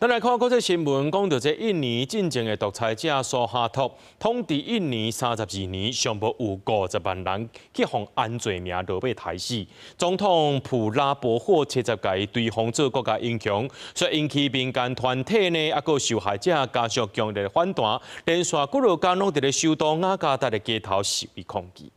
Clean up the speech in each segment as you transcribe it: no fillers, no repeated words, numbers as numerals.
咱來看國際新聞，講著這印尼進前的獨裁者蘇哈托統治印尼32年，上無有50萬人去予按罪名落尾刣死。總統普拉博霍七十共伊追封做國家英雄，所以引起民間團體呢，抑閣受害者家屬強烈反彈，連續幾落工攏佇咧首都雅加達的街頭示威抗議。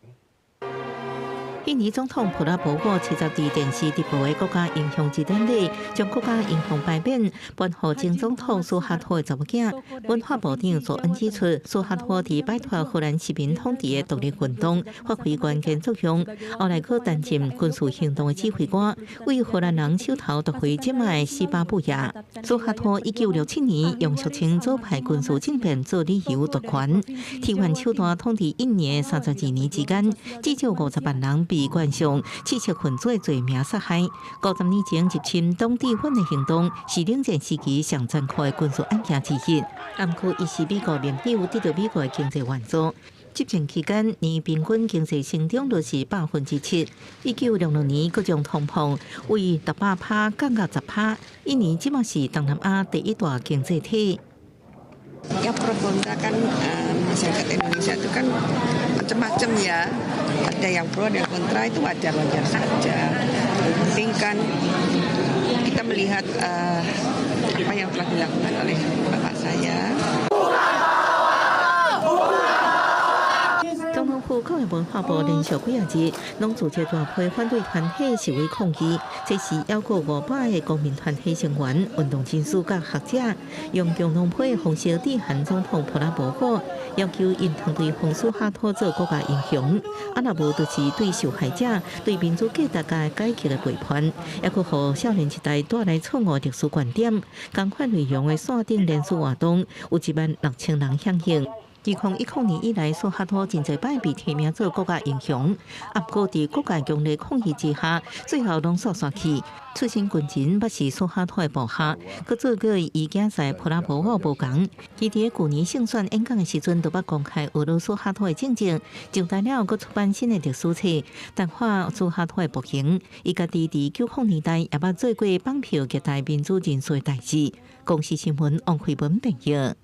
印尼總統普拉博沃七十佇電視直播的國家英雄節典禮，將國家英雄牌匾頒予前總統蘇哈托的查某囝。文化部長佐恩指出，蘇哈托佇擺脫荷蘭殖民統治的獨立運動發揮關鍵作用，後來閣擔任軍事行動的指揮官，為荷蘭人手頭奪回這擺西巴布亞。蘇哈托1967年用俗稱左派軍事政變做理由奪權，替換手段統治印尼32年之間，至少50萬人被冠上刺殺分子的罪名殺害。50年前入侵東帝汶的行動，是冷戰時期上殘酷的軍事案件之一。毋過伊是美國盟友，得到美國的經濟援助。執政期間，年平均經濟成長率是7%。1966年，閣將通膨為600趴降到10趴。印尼這馬是東南亞第一大經濟體。 Ya, pro kontra kan, masyarakat Indonesia itu kan macam-macam ya. Ada yang pro, ada yang kontra, itu wajar-wajar saja. Yang penting kan kita melihat apa yang telah dilakukan oleh bapak saya. 總統府佮文化部連續幾仔日，攏組織大批反對團體示威抗議。這時猶閣500個公民團體成員、運動人士佮學者，用共同批的方式致函總統普拉博沃，要求𪜶通追封蘇哈托做國家英雄。啊，若無就是對受害者、對民主價值佮改革的背叛，抑閣予少年一代帶來錯誤歷史觀點。仝款內容的線頂聯署活動，有1萬6千人響應。2010年以來，蘇哈托真濟擺被提名做國家英雄，啊，毋過佇各界強烈抗議之下，最後攏煞煞去。出身軍人，捌是蘇哈托的部下，閣做過伊囝婿普拉博沃無仝。伊佇舊年勝選演講的時陣，都捌公開訛辱蘇哈托的政績，上台了閣出版新的歷史冊，淡化蘇哈托的暴行。伊家己佇90年代也捌做過綁票擊退民主人士的代誌。公視新聞王慧文編譯。